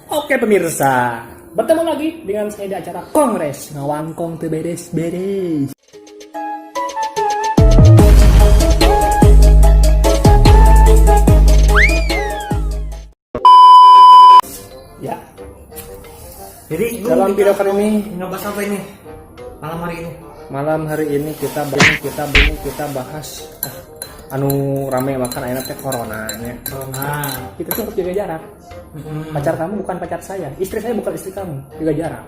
Oke pemirsa, bertemu lagi dengan saya di acara Kongres Ngawangkong teu beres-beres. Ya, Jadi lu dalam kita video kali ini ngebahas apa ini? Malam hari ini. Malam hari ini kita kita ini kita bahas anu rame makan ayeuna teh corona nya. Corona. Kita tuh harus jaga jarak. Pacar kamu bukan pacar saya, istri saya bukan istri kamu, jaga jarak.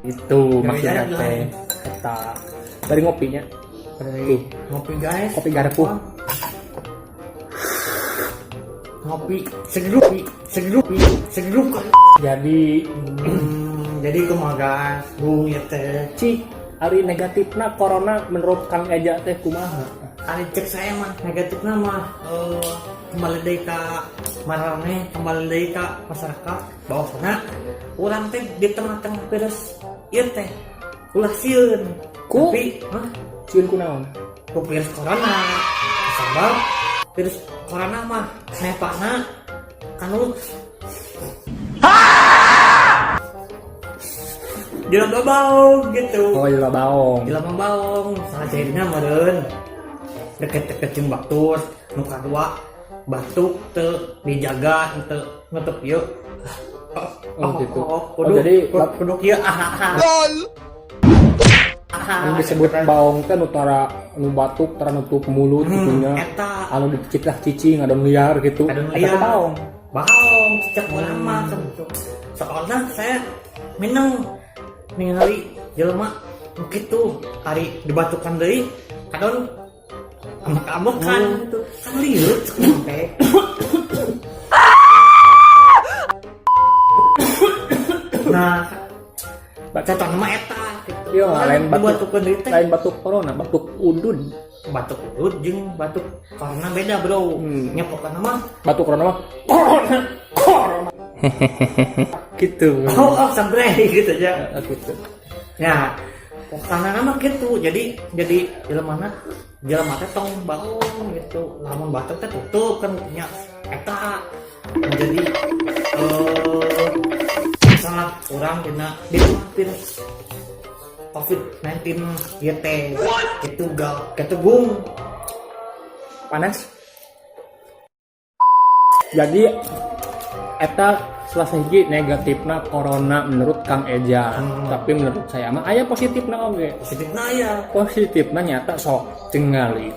Itu Jaga maksudnya jarak teh. Eta dari ngopinya, Dari ngopi, guys. Kopi garpu. Ngopi segerup, segerup, segerup. Jadi Jadi kumaha, guys? Bu ya teh. Cik, ari negatifna corona menurut Kang Eja teh kumaha? Ari cek saya mah negatifnya mah kembali deui ka maraneh, kembali deui ka masyarakat bahwasana urang teh di tengah-tengah virus ieu teh ulah sieun. Ku? Tapi hah? Sieun kunaon? Ku virus corona. Sabab virus corona mah nepana kanu jelema baong gitu. Oh, jelema baong. Jelema baong salah cairna meureun deket-deket jeung batur. Nu kadua, batuk teu dijaga, teu nutup ieu. Oh, gitu. Oh, Oh, kudu, jadi kudu, kudu kieu, ah, ah, ah. Anu disebut baong teh nu tara nu batuk tara nutup mulut gitu nya. Eta. Anu diciclah cicing ada liar gitu. Ada Eta teh liar. baong. Baong cek urang mah gitu. Soalnya saya mineng ningali jelema nu kitu, ari dibatukan deui kadon ambek-ambekan gitu kan, lieur cek urang teh. Nah, contohna mah eta gitu. Iya, Kan lain batuk. Dibatukeun deui teh. Lain batuk corona, batuk udud. Batuk udud jeung batuk corona beda, bro. Nya pokokna mah Batuk corona mah corona, corona. Gitu. Oh, sampai gitu ya. Eh, gitu. Ya, pokoknya mah gitu. Jadi jelema jelema teh tong baong gitu. Lamun batuk teh tutup kan nya eta menjadi misalnya orang dina di virus COVID-19 ieu teh gitu gal gitu, Gung. Panas. Jadi eta salah sahiji negatifna corona menurut Kang Eja. Tapi menurut saya mah aya positifna oge. Positifna ya. Positifna nyata sok tingali.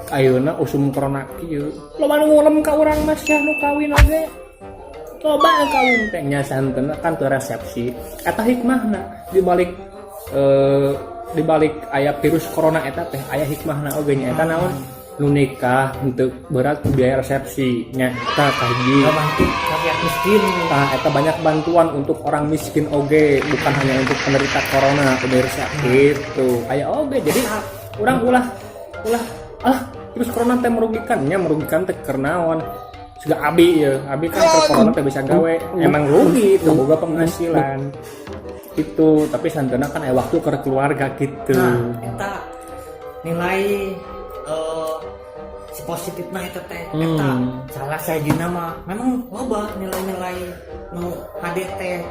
Ayeuna usum corona kieu. Loba nu ngulem ka urang mas ya nu kawin oge. Loba nu kawin teh nya santena kan teu resepsi. Eta hikmahna di balik aya virus corona eta teh aya hikmahna oge nya eta naon? Nu nikah henteu berat biaya resepsi nya eta kahiji. Bantu rakyat miskin. Nah, eta banyak bantuan untuk orang miskin oge, bukan hanya untuk penderita corona, pemirsa. Gitu. Kayak oge, jadi orang ulah ulah ah terus corona teh merugikan, nya merugikan teh keur naon? Siga abi ya, abi kan keur corona teh bisa gawe, emang rugi, teu boga penghasilan. Itu, tapi santena kan aya waktu ke keluarga gitu. Nah, eta nilai si positifna eta teh eta salah sahijina mah memang loba nilai-nilai nu hade teh.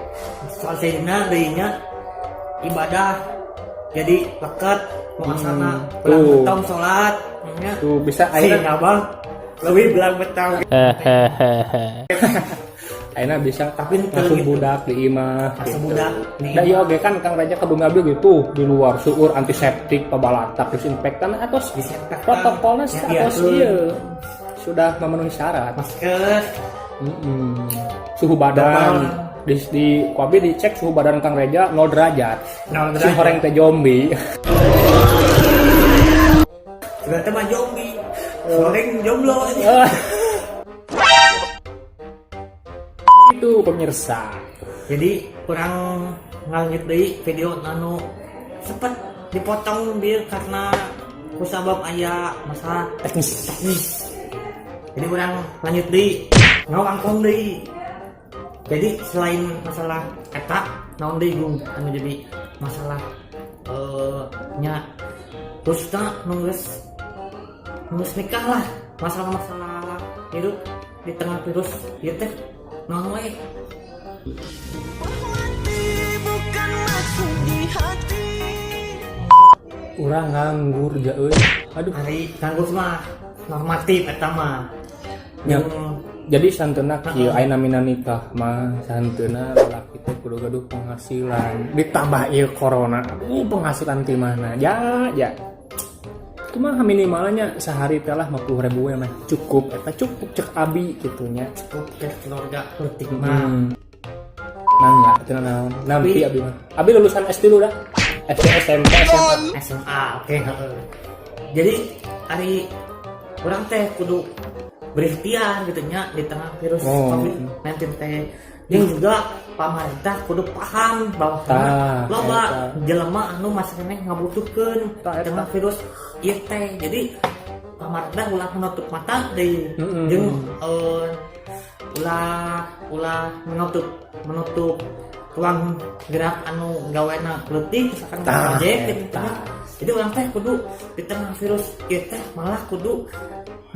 Salah sahijina deui nya ibadah jadi leket nu asalna belang Tuh. Betong salat nya. Tuh bisa si ayeuna abang lebih belang betong. Ayeuna bisa Tapi henteu ngasuh gitu. Budak di imah Ngasuh gitu. Budak di Da ieu oge kan Kang Reja ke Bumi Abdi gitu di luar seueur antiseptik, pabalatak, disinfektan atau Disinfektan. Protokolnya Ya, atau iya, iya sudah memenuhi syarat. Masker. Suhu badan Double. di ku abi dicek suhu badan Kang Reja 0 derajat. 0 Si derajat. horeng teh zombie. Sudah teh mah zombie goreng jomblo. Itu pemirsa. Jadi kurang ngalanjut deui video anu sempet dipotong biar karena kusabab aya masalah teknis. Teknis. Jadi kurang lanjut deui ngawangkong deui. Jadi selain masalah eta naon deui, Gung, anu jadi masalah nya khususnya nu geus nu geus nikah lah, masalah-masalah hidup di tengah virus ieu teh? Naon we. Bukan maksud di hati. Urang nganggur ja euy, aduh. Ari nganggur mah normatif eta mah. Ya. Jeung Jadi sahenteuna kieu, aya namina nikah mah sahenteuna lalaki teh kudu gaduh penghasilan, ditambah ieu corona, aduh, penghasilan ti mana ya? Ya kumaha, minimalnya sehari teh lah 50 ribu ya mah cukup, eta cukup cek abi gitu nya. Cukup ke keluarga leutik mah. Nangga teu naon nampi abi mah, abi lulusan SD dulu dah, SD, SMP, SMA. SMA, oke, heeh. Jadi ari urang teh kudu berikhtiar gitu nya di tengah virus COVID-19 teh. Jeung juga pamarentah kudu paham bahwa Tah, loba eta. jelema anu masih keneh ngabutuhkeun Tah, di eta. Tengah virus ieu teh. Jadi pamarentah ulah menutup mata deui jeung ulah ulah menutup menutup ruang gerak anu gawena leutik, misalkan Tah, ojek gitu eta. Nya. Jadi urang teh kudu di tengah virus ieu teh malah kudu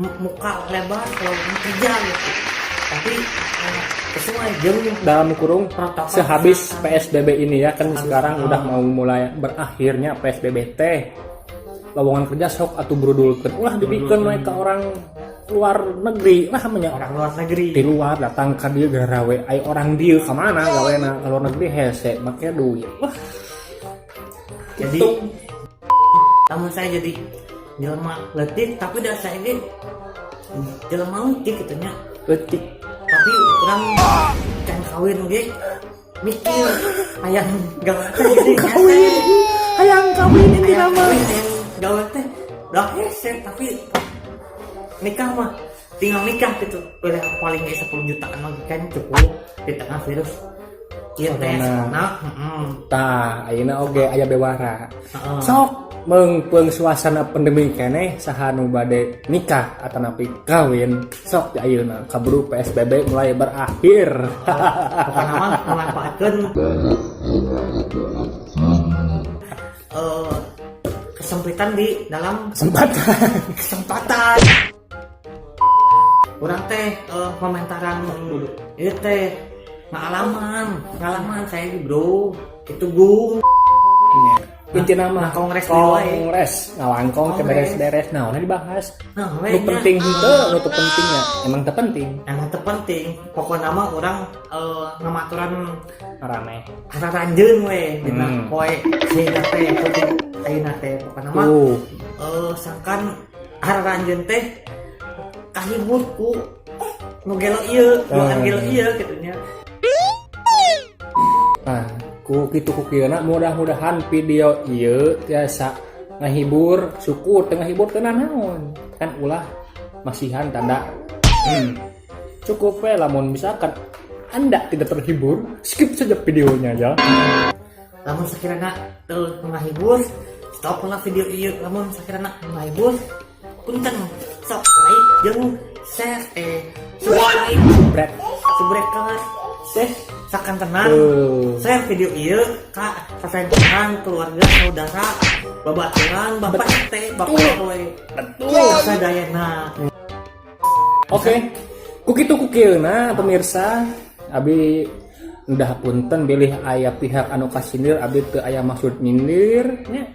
muka lebar kalau kerja gitu, tapi sesuai jeung Dalam kurung protokol sehabis kesehatan. PSBB ini ya kan. Sehabis, Sekarang udah mau mulai berakhirnya PSBB teh, lowongan kerja sok atau brudulkeun, ulah dibikeun we ka orang luar negeri lah nya. Orang luar negeri. Di luar datang ka dieu garawe, ai orang dieu ka mana gawena? Ka luar negeri hese make duit, wah. Jadi gitu. Namun saya jadi jelema leutik, tapi dah saya ini jelema leutik gitu nya. Leutik. Tapi urang can kawin ge mikir hayang gawe teh jadi Kawin, hayang kawin ini hayang nama kawin, hayang gawe teh dah hese, tapi nikah mah tinggal nikah gitu, udah paling ge 10 jutaan lagi kan cukup di tengah virus ieu teh. Corona. Nah, heeh. Tah, ayeuna oge aya bewara. Heeh. Sok meungpeung suasana pandemi keneh, saha nu bade nikah atanapi kawin, sok di ayeuna kaburu PSBB mulai berakhir. Pokoknya mah memanfaatkan kesempitan di dalam kesempatan. Kesempatan urang teh komentaran itu teh ngalaman ngalaman saya bro itu gung. Intina mah Nah, kongres deui wae. Kongres ngawangkong teh Kongres. Beres-beres naon dibahas nah nu we nya. Penting henteu, nu teu pentingnya emang teu penting. Emang teu penting, pokoknya mah urang ngamaturan Rame. Ranjeun we dina poe sehingga teh penting ayeuna teh pokoknya mah Tuh. Sangkan aranjeun teh kahibur ku nu gelo ieu, nu gelo ieu gitu nya. Nah, ku kitu ku kieu, mudah-mudahan video ieu tiasa ngahibur, syukur teu ngahibur teu naon. Kan ulah masihan tanda. Cukup we lamun misalkan Anda tidak terhibur, skip saja videonya ya. Lamun sakirana teu ngahibur, stop lah video ieu. Lamun sakirana ngahibur, punten, sok like jeung share, subscribe. Brek. Subscribe Seh. Sakantenan Tuh. Share video ieu ka sasarengan, keluarga, saudara, babaturan, bapak RT, bapak RW. Betul. Sadayana. Oke. Ku kitu ku kieuna pemirsa, abi udah punten bilih aya pihak anu kasindir, abi teu aya maksud nyindir nya.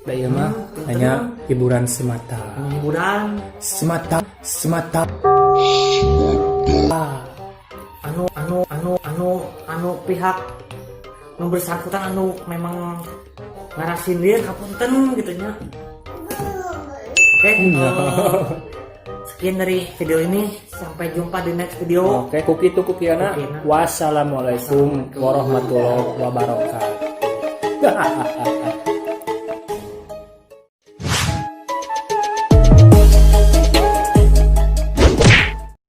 Da ieu mah hanya hiburan semata. Hiburan. Semata, semata. Ah, Anu anu anu anu anu pihak nu bersangkutan anu memang ngarasindir, hapunten gitu nya. Oke, sekian dari video ini, sampai jumpa di next video. Oke, ku kitu ku kieuna. Ku kieuna. Wassalamualaikum warahmatullahi wabarakatuh.